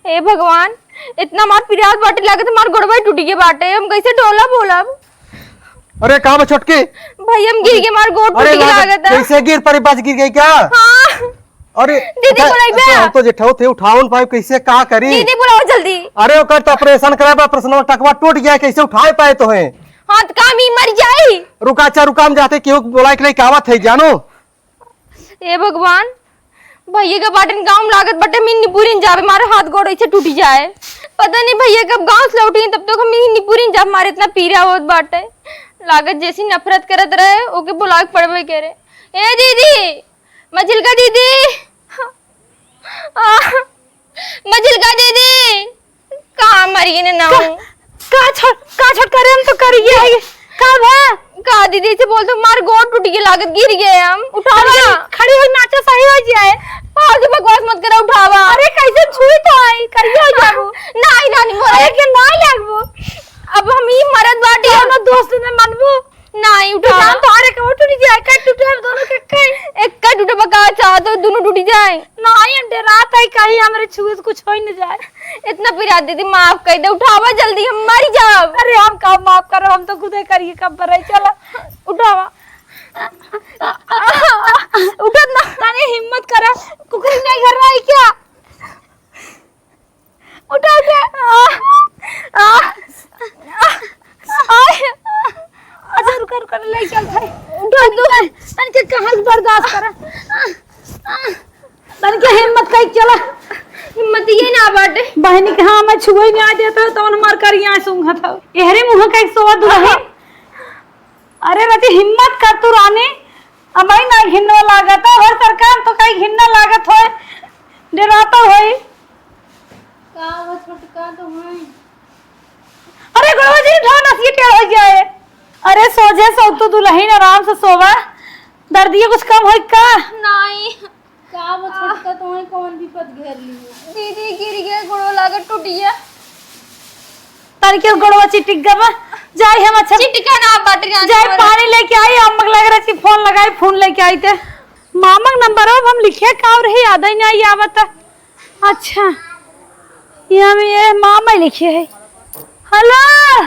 ए भगवान, इतना मार पिरात बाटे, लागत हमार गोड़वा ही टूट गया बाटे, हम कैसे डोलब बोलब? अरे, कहाँ बा छोटकी? भैया, हम गिर गए, हमार गोड़ अरे, टूट गया लागत, लागत है। कैसे गिर पड़ी, बच गिर गई क्या? हाँ। अरे, दीदी, उठा-, बोलाई बे। अरे, हम तो जेठाऊ थे, उठाओ न पाए, कैसे, का करी? दीदी, बुलाओ जल्दी। अरे, ओकर तो ऑपरेशन कराए बा, ऑपरेशन में टकवा टूट गया, कैसे उठाए पाए तो हैं? हाँ, तो का हम ई मर जाई? रुका, अच्छा, रुका, हम जाते, केहू के बोलाए के लेके आवत है, जानो। ए भगवान, भैया के बाटन गाँव में लागत बाटे, हम इन्नी पूरी न जाबे, मारे हाथ गोड़ ऐसे टूट जाए। पता नहीं भैया कब गाँव से लौटी, तब तक हम इन्नी पूरी न जाब, मारे इतना पीरा होत बाटे। लागत जैसी नफरत करत रहे, ओके बुलाए के पड़बे करे। ए दीदी, मझिलका दीदी, आ, मझिलका दीदी, कहाँ मरी ने ना का, हूँ? का छोट, का छोट करे हम तो करिए है। का भा? का दीदी से बोल तो मार गोड़ टूट गया लागत गिर गए हम। उठावा। खड़ी, खड़ी हो नाचा सही हो जाए। फालतू बकवास मत करा उठावा। अरे कैसे छुई तो आई करिए हो जाबो। नहीं नानी मोरे। अरे के ना लागबो। अब हम ई मरद बाटी। अपना दोस्त ने मनबो। नाई तू उठा। जान तो अरे के वो टूट जाए, कट टूटे हम दोनों के कई। एक कट टूटे बका चाह तो दोनों टूट जाए। नाई हम डरात है कहीं हमरे छुए से कुछ हो ही न जाए। इतना पिरा दीदी माफ कर दे, उठावा जल्दी हम मर जाब। अरे हम का माफ करब, हम तो खुदे करिए कब पर है, चला उठावा। उठत ना। तनी हिम्मत करा, कुकुर नहीं घर रहा है क्या? उठा, उठा। आ, आ, आ, आय। अच्छा, रुका, रुका, ले चल भाई। उठा, उठा। तन के कहाँ से बर्दाश्त करा? तन के हिम्मत कई चला। हिम्मत ये ना बाटे। बहनी के हाँ, मैं छुए नहीं आ देता हूँ, तो हमार कर यहाँ सूंघत हूँ। एहरे मुँह का एक सोवा दुल्हन। अरे रति, हिम्मत कर तू रानी, अबही ना घिन्नो लागत है, हर सरकार तो कई घिन्ना लागत होय, डराता होई। का वो छोटका तो हैं। अरे गोड़वा जी, उठाओ ना, ये टेढ़ हो जाए। अरे सोझे सो तू दुल्हन, आराम से सोवा, दर्दिया कुछ कम होई का? नहीं। का वो छोटका तोहे कौन विपद घेर ली? दीदी गिर गया, गोड़वा लागत टूट गया। तनिके गोड़वा चिटिक गबा। जाई हम अच्छा चिटिका ना बाटे जाने जाई वाला। पानी लेके आई, अम्मा के लगे रखी, फोन लगाई, फोन लेके आई ते। मामा के नंबर अब हम लिखे का और है, याद ही नहीं आवत। अच्छा, ये हम ये मामा लिखे है। हेलो,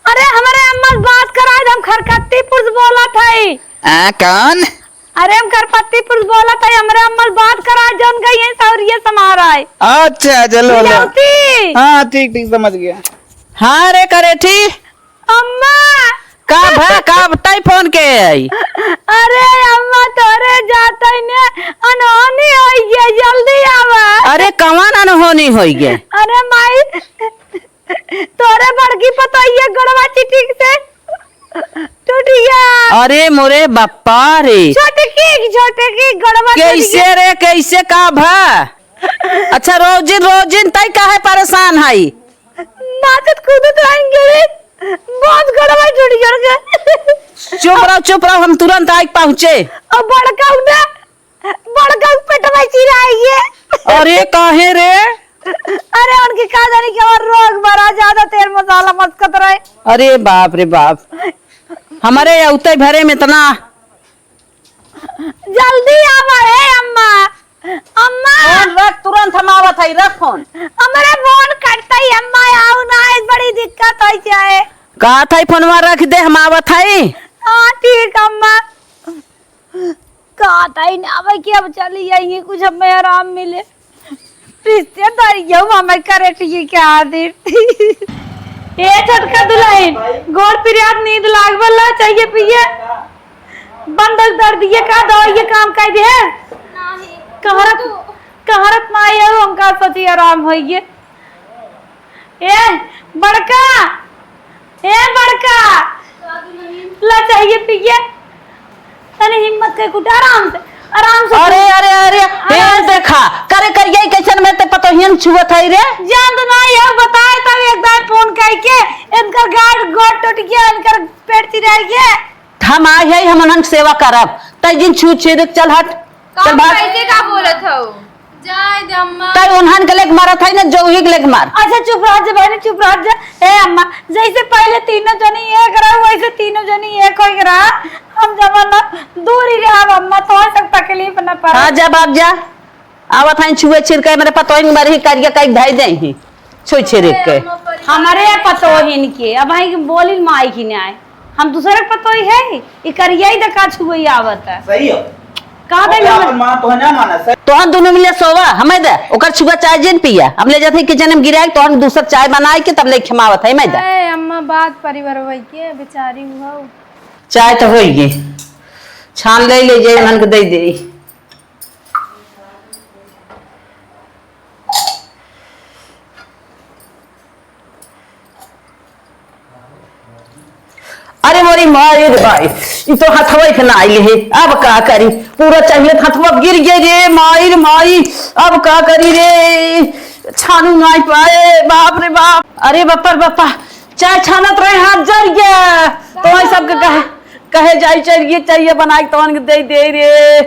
अरे हमरे अम्मा से बात कराए, हम खरकत्तीपुर से बोलत हई। आ, कौन? अरे हम खरकत्तीपुर से बोलत हई, हमरे अम्मा से बात कराए, जौन गई है सौरिया समार आए। अच्छा, चलो, लो। मिलावती। हाँ, ठीक, ठीक, समझ गया। हाँ रे करेठी। अम्मा। का भा, का बताई फोन के आई? अरे अम्मा, तोरे जाते ने अनहोनी होई गई, जल्दी आवा। अरे कौन अनहोनी होई गई? अरे माई, तोरे बड़की पतोहिया गोड़वा चिटिक से टूट गया। अरे मोरे बप्पा रे। छोटकी, छोटकी गोड़वा टूट गया। कैसे रे, कैसे का भा? अच्छा रोजिन, रोजिन तई काहे परेशान हई? नाचत कूदत रहेंगे। बहुत गोड़वा टूट गया। चुप रहो, चुप रहो, हम तुरंत आइ पहुँचे। अब बड़का उठा बड़का पेटवा चिराइए। अरे काहे रे? अरे उनके का जाने कि हमार रोग बड़ा ज्यादा तेल मसाला मस्कत रहे। अरे बाप रे बाप, हमारे अउते भरे में इतना। जल्दी आवा हे अम्मा। अम्मा। फोन रख, तुरंत हम आवत हई, रख फोन। हमरे फोन कटता ही अम्मा, आऊ ना, इस बड़ी दिक्कत होइ जाए। कहा था फोनवा रख दे, हम आवत हई। हाँ ठीक अम्मा। कहत हई ना आवे कि अब चली जाइए, कुछ हमें आराम मिले। रिश्तेदारी यहू हमें करे ठीक है आदित। ए छोटका दुल्हन, गोड़ पिरियात नींद लागल ला, चाहिए पिए? बंद दर्द ये का दवाई ये काम कर दे। नहीं। कहरत, कहरत माई है, हमका सोची आराम होइए। ए बड़का, ए बड़का, ला चाहिए पिए। तनी हिम्मत के कुछ आराम से, आराम से। अरे, अरे, अरे, आराम से। देखा, करे करिए कैसन में ते पतोहियन छुअत है रे। जान तो नहीं है, बताए तब एक दाई फोन करके, इनकर गाड़ गोड़ टूट गया, इनकर पेट चिरा गया। हम आए है, हम उन्हन के सेवा करब। तै जिन छू छेद, चल हट। का चल भाग। कैसे का बोलत हौ? जाए दे अम्मा। तै उन्हन के लेके मारत है ना, जो ही के लेके मार। अच्छा चुप रह जा बहनी, चुप रह जा। ए अम्मा, जैसे पहले तीनों जनी एक रहा, वैसे तीनों जनी एक हो रहा। हम जमाना दूर ही रहा अम्मा, तो सब तकलीफ न पड़े। हाँ, जा बाप जा। आवत हईं छुए छिर के, मेरे पतोहिन मरही करिया कई धई देही। छुए छिर के। हमरे पतोहिन के, अब हई बोलिन माई की न्याय। हम दूसरे के पतोही है, ई करिया ही दका छुए आवत है। सही हो। का दे ओकरे हमर अपन माँ तो है ना माना, सही। तोहन दोनों मिले सोवा, हमें दे, ओकर छुआ चाय जिन पिया। हम ले जाते किचन में गिराए, तोहन दूसर चाय बनाए के तब ले खिमावत है, मैं दे। ए, अम्मा बात परिवार वही के, बेचारी हुआ। चाय तो होई गई। छान ले, ले जाए, उन्हन के दे दे। अरे मोरी माई रे भाई, ई तो हथवा इतना आइल है, अब का करी? पूरा चाहिए हथवा गिर गए रे माई रे माई, अब का करी रे? छानू नाई पाए, बाप रे बाप। अरे बापा रे बापा, चाय छानत रहे, हाथ जल गया। तो वही सबके कहे, कहे जाई चल गई, चाहिए बनाई तो उनके दे दे रे।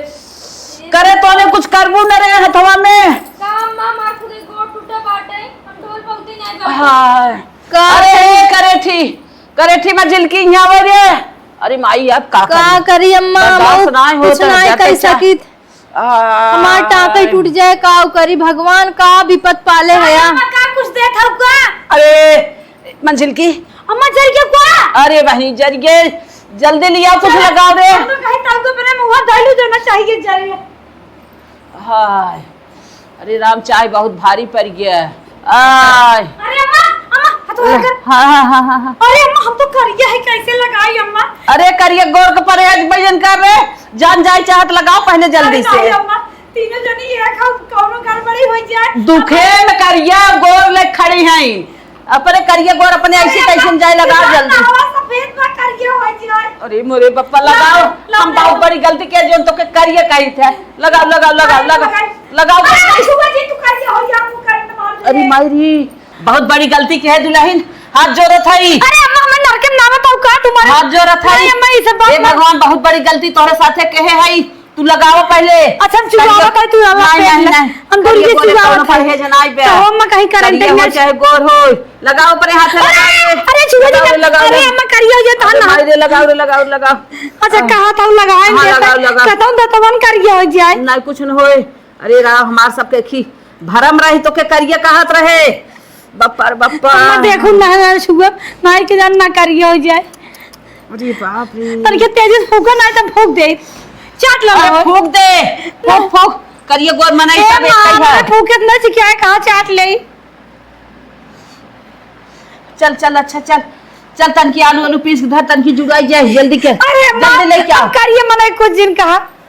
करे तोने कुछ करबू न रहे हथवा में। का अम्मा, हमार खुदे गोड़ टूटा बाटे, हम ढोल बहुते नहीं बाटे। हाँ। का अरे, ए, करेठी, करेठी में झिलकी यहाँ आवे रे। अरे माई, अब का का करी? करी अम्मा, बर्दाश्त हम नाय कुछ होता, नाय जाते कर चा- सकित। आ, हमार टाँका ही टूट जाए, का करी भगवान, का विपत पाले हया। अम्मा, का कुछ देत हौ का? अरे, मंझिलकी। अम्मा, जर गया का? अरे बहनी, जर गए। जल्दी लिया, कुछ लगाओ रे। हम तो कहीं ताऊ को अपने मुंह धइलू देना चाहिए जरे। हाय, अरे राम, चाय बहुत भारी पड़ गया। आय। अरे अम्मा, अम्मा, हाथ उधर कर। हाँ, हाँ, हाँ, हाँ, हाँ। अरे अम्मा, हम तो करिया है, कैसे लगाई अम्मा? अरे करिया गोर के परहेज भजन कर रे, जान जाए चाहत, लगाओ पहले जल्दी अरे से। नहीं अम्मा, तीनों जनी ये खाओ, कौनो गड़बड़ी हो जाए। दुखे में करिया गोर ले खड़ी हैं, अपने करिया गोर अपने ऐसे अरे तैसे अम्मा, जाए, लगाओ जल्दी। आवा सफेद बा, करिया हो जाए। अरे मोरे बप्पा, लगाओ, लगाओ, हम बहुत लगाओ। बड़ी गलती किया, जो तो के करिया कही थे। लगाओ, लगाओ, लगाओ, अरे लगाओ, लगाओ। लगाओ। अरे छुआ जी, तू करिया हो जाए, तू करंट मार दे। अरे माई री, बहुत बड़ी गलती के है दुल्हन, हाथ जोड़त हई। अरे अम्मा, हमें नरके में ना बताओ का तुम्हारे? हाथ जोड़त हई। नहीं अम्मा, इसे बात ए मत भगवान, बहुत बड़ी गलती तोहरे साथे कहे हई, तू लगाओ पहले। अच्छा, हम चुरावत हई, तू वाला नहीं, पेन नहीं, ले। नहीं। हम दूर करिए की गोरे चुरावत कौनो हई। परहेज नाई बे। तो हम कहीं करंट करिए हो नहीं। चाहे गोर हो, लगाओ अपने हाथ में, अरे, लगाओ रे। अरे, छुआ जी, लगाओ, लगाओ अरे रे। अम्मा, करिया हो जाए, अरे ना। माई रे, लगाओ रे, लगाओ, लगाओ। अच्छा, कहा था लगाए हाँ, दे, लगाओ, लगाओ। कहता हूँ, दतवन करिया हो जाए। नहीं, कुछ न होए। अरे राम, हमार सबके खी भरम रही तो के करिया कहत रहे। बप्पा रे बप्पा। अम्मा, देखो ना, ना छुआ, माई के जान ना करिया हो जाए। अरे बाप रे। तनिके तेजी से फूका, नहीं तो फूक दे। चाट लो अरे ना। फूक दे, फूक, फूक। करिया गोर मनाई ए तब माँ, एक ही है। अरे फूके तो नहीं सिखाए, कहाँ चाट ले? चल, चल, अच्छा, चल। चल, तनकी आलू, आलू पीस के धर, तनकी जुड़ाई जाए, जल्दी के। अरे माँ, जल्दी लेके आओ। करिया मनाई कुछ दिन कहा।